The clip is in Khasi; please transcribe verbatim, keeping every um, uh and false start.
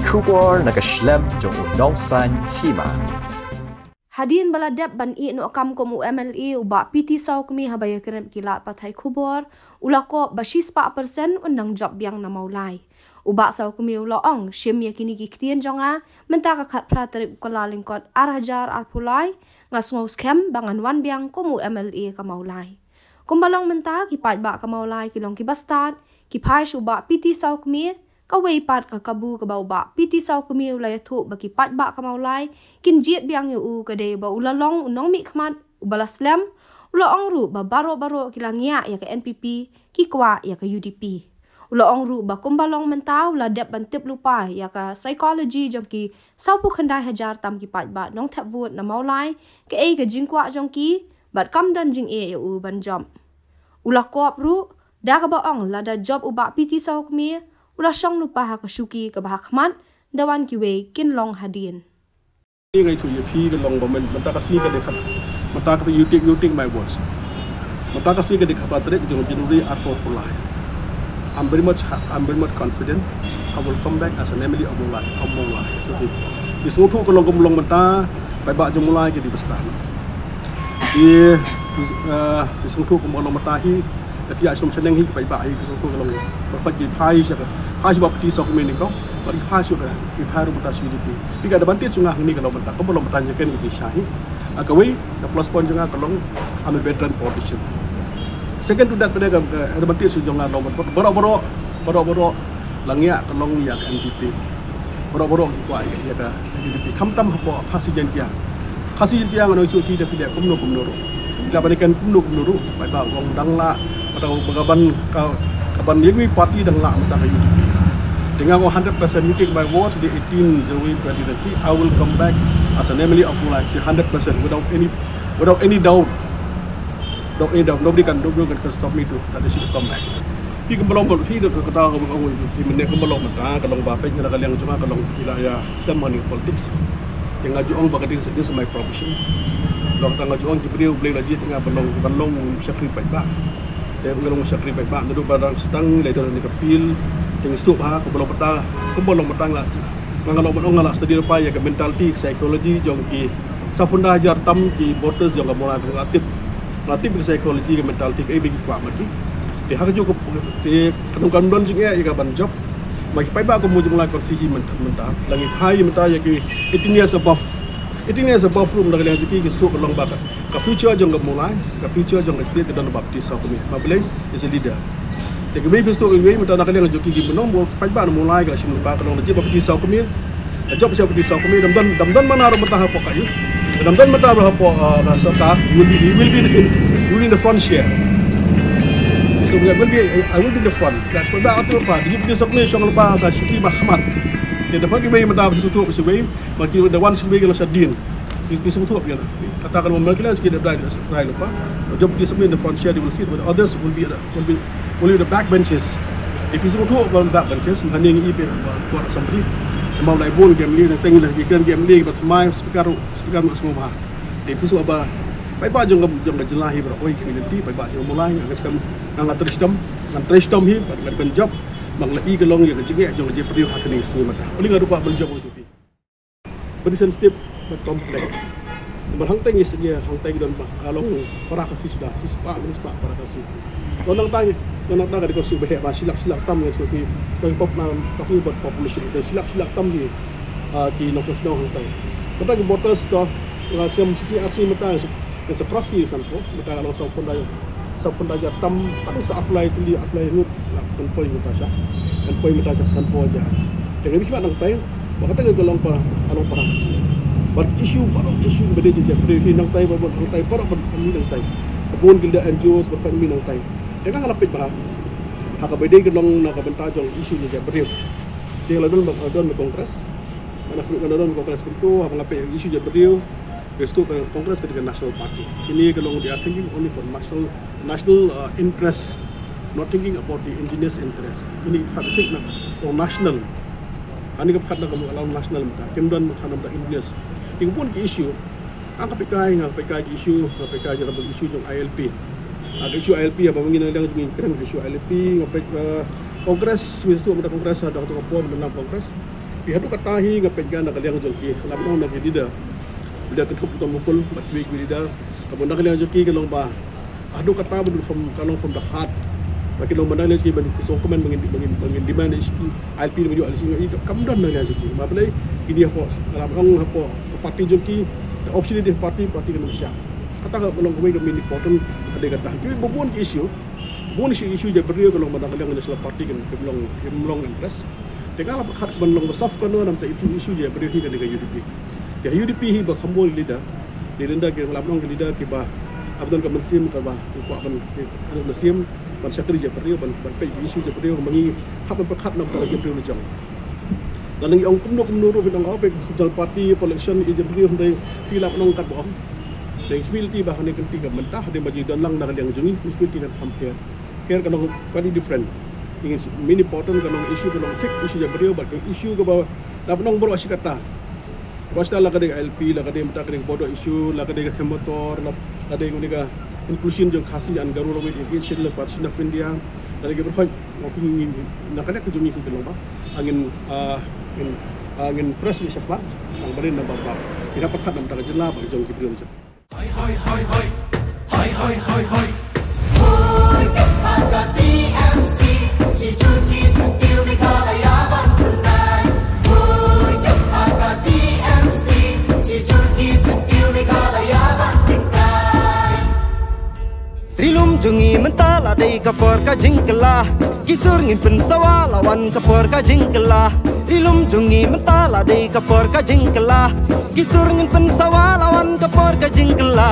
Khubor na ka shlem jong u nongsan hima. Hadien ba la dep ban ïeh noh kam kum u M L A u Bah P T Sawkmie haba ïakren bad ki lad pathai khubor, u la kop ba shispah persen un nang jop biang na Mawlai. U Bah Sawkmie u la ong, shim ïa kine ki ktien jong nga, mynta ka khatphra tarik u Kyllalyngkot ar hajar arphew lai, nga sngew skhem ba ngan wan biang kum u M L A ka Mawlai. Kumba long mynta, ki paidbah ka Mawlai ki long kiba stad, ki phai sha u Bah P T Sawkmie, kawei pat ka kabu kaba u Bah P T Sawkmie u la ïathuh ba ki paidbah ka Mawlai kin jied biang ïa u ka dei ba u la long u nongmihkhmat uba la slem. U la ong ruh ba baroh baroh ki la ngiah ïa ka N P P, ki kwah ïa ka U D P. U la ong ruh ba kumba long mynta u la dep ban tip lypa ïa ka psychology jong ki sawphew khyndai hajar tam ki paidbah nongthep vote na Mawlai, kaei ka jingkwah jong ki, bad kam don jingeh ïa u ban jop. U la kop ruh, da kaba ong lada jop u Bah P T Sawkmie, u la shong lypa ha ka shuki kaba ha khmat, da wan kiwei kin long hadien. Ngi ngai tu ïa phi ka long ba mynta ka sngi ka dei khat. Mynta ka, you take, you take my words. Mynta ka sngi ka dei khat ba tarik jong January arphew arphew lai. I'm very much ha-, I'm very much confident I will come back as an M L A of Mawlai, of Mawlai. Okay. Phi sngewthuh ka long kum long mynta, paidbah jong Mawlai ki dei ba stad. Phi, phi, eh, phi sngewthuh kum long mynta hi, Ka phi ïa shnong shaneng hi, ka paidbah hi, ka sngewthuh ka long. Ba ki phai sha ka, phai sha Bah P T Sawkmie nyngkong, ba ki phai sha ka, ki phai ruh mynta sha U D P. Phi ka advantage jong nga hangne ka long mynta, ka long mynta ïa kane ka jingshisha hi. Ah, kawei, ka plus point jong nga ka long, I'm a veteran politician. Second to that, ka, ka advantage jong nga long mynta, baroh baroh, baroh baroh, la ngiah ka long ïa ka N P P. Baroh baroh ki kwah ïa ka, ïa ka U D P. Khamtam hapoh Khasi Jaiñtia. Khasi Jaiñtia ngan ong shuh phi da phi da kumno kumno ruh. Phi da ban ïa ken kumno kumno ruh. Paidbah ong dang lah. Paidbah ba ka ban ka, ka ban ïa ngi party dang lah mynta ka U D P. Te nga ong hundred percent, you take my word, the eighteen January twenty twenty, I will come back as an M L A of Mawlai, say hundred percent, without any, without any doubt. Without any doubt. Nobody can, nobody can stop me to, that I should come back. Phi kumba long, phi da ka, kata ka, ka, ka, phi mynne kumba long mynta, ka long ba peit na ka liang jong nga ka long phi la ïa sem ha ïa politics. Te nga ju ong ba ka this, this is my profession. Long ta nga ju ong ki briew Blei la jied nga ban long, ban long shakri paidbah. Te nga long shakri paidbah, naduh ba dang sdang leit ha kane ka field. Te nga sngewthuh ba kumba long mynta, kumba long mynta nga, nga long ban ong nga la study lypa ïa ka mentality, psychology jong ki sawphew khyndai hajar tam ki voters jong ka Mawlai, nga tip. Nga tip ka psychology, ka mentality, kaei ba ki kwah, mut. Te ha kajuh ka, te ka nang kam don jingeh ïa ka ban jop. Ma ki paidbah ka Mawlai constituency mynta, mynta la ngi phai mynta ïa ki eighteen years above. Eighteen years above ruh, mynta ka liang jong ki, ki sngewthuh ka long ba ka, ka future jong ka Mawlai, ka future jong ka state ka don ha Bah P T Sawkmie. Bah Blei is a leader. Te kiwei phi sngewthuh kiwei mynta na ka liang jong ki, ki mynta mo paidbah na Mawlai ka shim lypa ka long na jied Bah P T Sawkmie. Ka jop sha Bah P T Sawkmie, dang don, dang don mana ruh mynta hapoh ka ïing. Dang don mynta ruh hapoh, uh, ka sorkar, he will be, he will be in, he will be in the front chair. So I will be, I will be in the front. Ka jop da atur pa, Bah P T Sawkmie shong lypa ka shuki ba khmat. Te da pha kiwei mynta phi sngewthuh phi sngewthuh, ba ki da wan sngewthuh ki la shadien. Phi, phi sngewthuh phi na. Kata ka long mynta ki la shuki da dai, dai lypa. Jop Bah P T Sawkmie in the front chair, they will sit, but others will be at the will be, will be the back benches. If you go to a back benches, mhani ngi ipe, uh, for somebody, Mawlai bun game ni, teng la game ni, but my speaker, speaker no semua bah. If you so ba, paidbah jong ka, jong ka jylla hi baroh, oi, community, paidbah jong Mawlai, nga skam, nga trei shitom, nga trei shitom hi, but nga kan jop, bad la i ka long ïa ka jingeh jong ka jingïapriewha kane ka sngi mynta. Uli nga rupa ban jop. Very sensitive, but complex. Namar hangtei ngi sngewthuh, hangtei ngi don ba, ka long para Khasi suda, shispah, shispah para Khasi. Don nangta, don nangta ka dei ka shu ba heh ba, shi lak, shi lak tam ngi sngewthuh, don pop na, talking about population, don shi lak, shi lak tam ngi, ah, ki nongshong shnong hangtei. Mynta ki voters ka, la siam C C R C mynta, Ngi sa cross ïa sanphew, mynta ka long sawphew khyndai, sawphew khyndai hajar tam, tang sa apply tylli, apply ruh, la kan poi mynta sha, kan poi mynta sha sanphew hajar. Te ngi bishwa nangtei, ba kata ka long para, ka long para Khasi. Bad issue, baroh issue ba dei jingïapriewha nangtei, ba bun nangtei, baroh ba nangtei. Ka bun ki la N G Os ba kan mi nangtei. Te nga la peit bha. Ha kaba dei ka long na ka bynta jong issue jingïapriew. Te la don ba, la don ba Congress. Mana ka don ba Congress kumto, haba nga peit issue jingïapriew. Because to, uh, Congress ka dei ka national party. Kine ka long, they are thinking only for national, national, uh, interest, not thinking about the indigenous interest. Kine ka think na for national. Ani ka khat na ka long national mynta. Kim don khat na indigenous. Ki bun ki issue. Nga ka peit kai, nga ka peit kai ki issue, nga peit kai ki issue jong I L P. Ah, ka issue I L P, haba ngi na liang jong ngi kren ka issue I L P, nga peit, uh, Congress, because to mynta Congress, ah, da ka por mynta Congress. Haduh katta hi nga peit ka na ka liang jong ki, lam long na ki leader. Leader ka thup to mukul, bad ki leader. Ka bun na ka liang jong ki ka long ba haduh katta ba dul from, ka long from the heart. Ba ki long ba na ka liang jong ki ban ki so kmen ba ngin, ba ngin, ba ngin demand issue ki, I L P ba ngin ïoh issue ki, kam don na ka liang jong ki. Ma balei, kini hapoh, lam long hapoh ka party jong ki, the option in the party, party ka nang shah. Kata ka long kawei ka main important, ka dei kata. Ki ba bun ki issue, bun issue, issue jaitbynriew ka long ba na ka liang national party kan, kim long, kim long interest. Te nga la pyrkhat ban long ba soft corner namar issue, issue jaitbynriew hi ka dei ka U D P. Te U D P hi ba kham bun leader, leader ki lam long ki leader ki ba, hap don ka mynsiem ka ba, ki kwah ban, ki, ki mynsiem ban shakri jaitbynriew, ban, ban peit issue jaitbynriew, ba ngi hap ban pyrkhat namar ka jaitbynriew la jong. Lada ngi ong kumno kumno ruh, ngi ong, oh, peit jong party, election, i jaitbynriew, hynrei phi lam ong kat ba ong. Te ngi khmih lynti ba ha kane ka kynti ka mynta, hadien ba ji don lang na ka liang jong ngi, ngi khmih lynti kan kham pher. Pher ka long quite different. Ngi ngin, main important ka long issue, ka long thick issue jaitbynriew, bad ka issue ka ba lam ong baroh shi katta. Baroh shi katta, la ka dei ka I L P, la ka dei mynta ka dei ka border issue, la ka dei ka them motor, la, la dei ka inclusion jong Khasi and Garo language in Asian, la Constitution of India, la dei ka baroh. Ngi, ngi, ngi, na ka liang ka jong ngi ka long ba, ah, ngin, ah, ngin, ah, ngin press ïa shakhmat, tang ba rin na ba ba. Ki da pyrkhat namar ka jylla bad jong ki briew jong. Hoi, hoi, hoi, hoi. Hoi, hoi, hoi, hoi. Hoi, ka pa ka T M C. Shi jur ki syntiew Meghalaya ban pynlait. Hoi, ka pa ka T M C. Shi jur ki syntiew Meghalaya ban pynlait. Ri lum jong ngi mynta la dei ka por ka jingkylla. Ki sur ngin pynsawa la wan ka por ka jingkylla. Ri lum jong ngi mynta la dei ka por ka jingkylla. Ki sur ngin pynsawa la wan ka por ka jingkylla.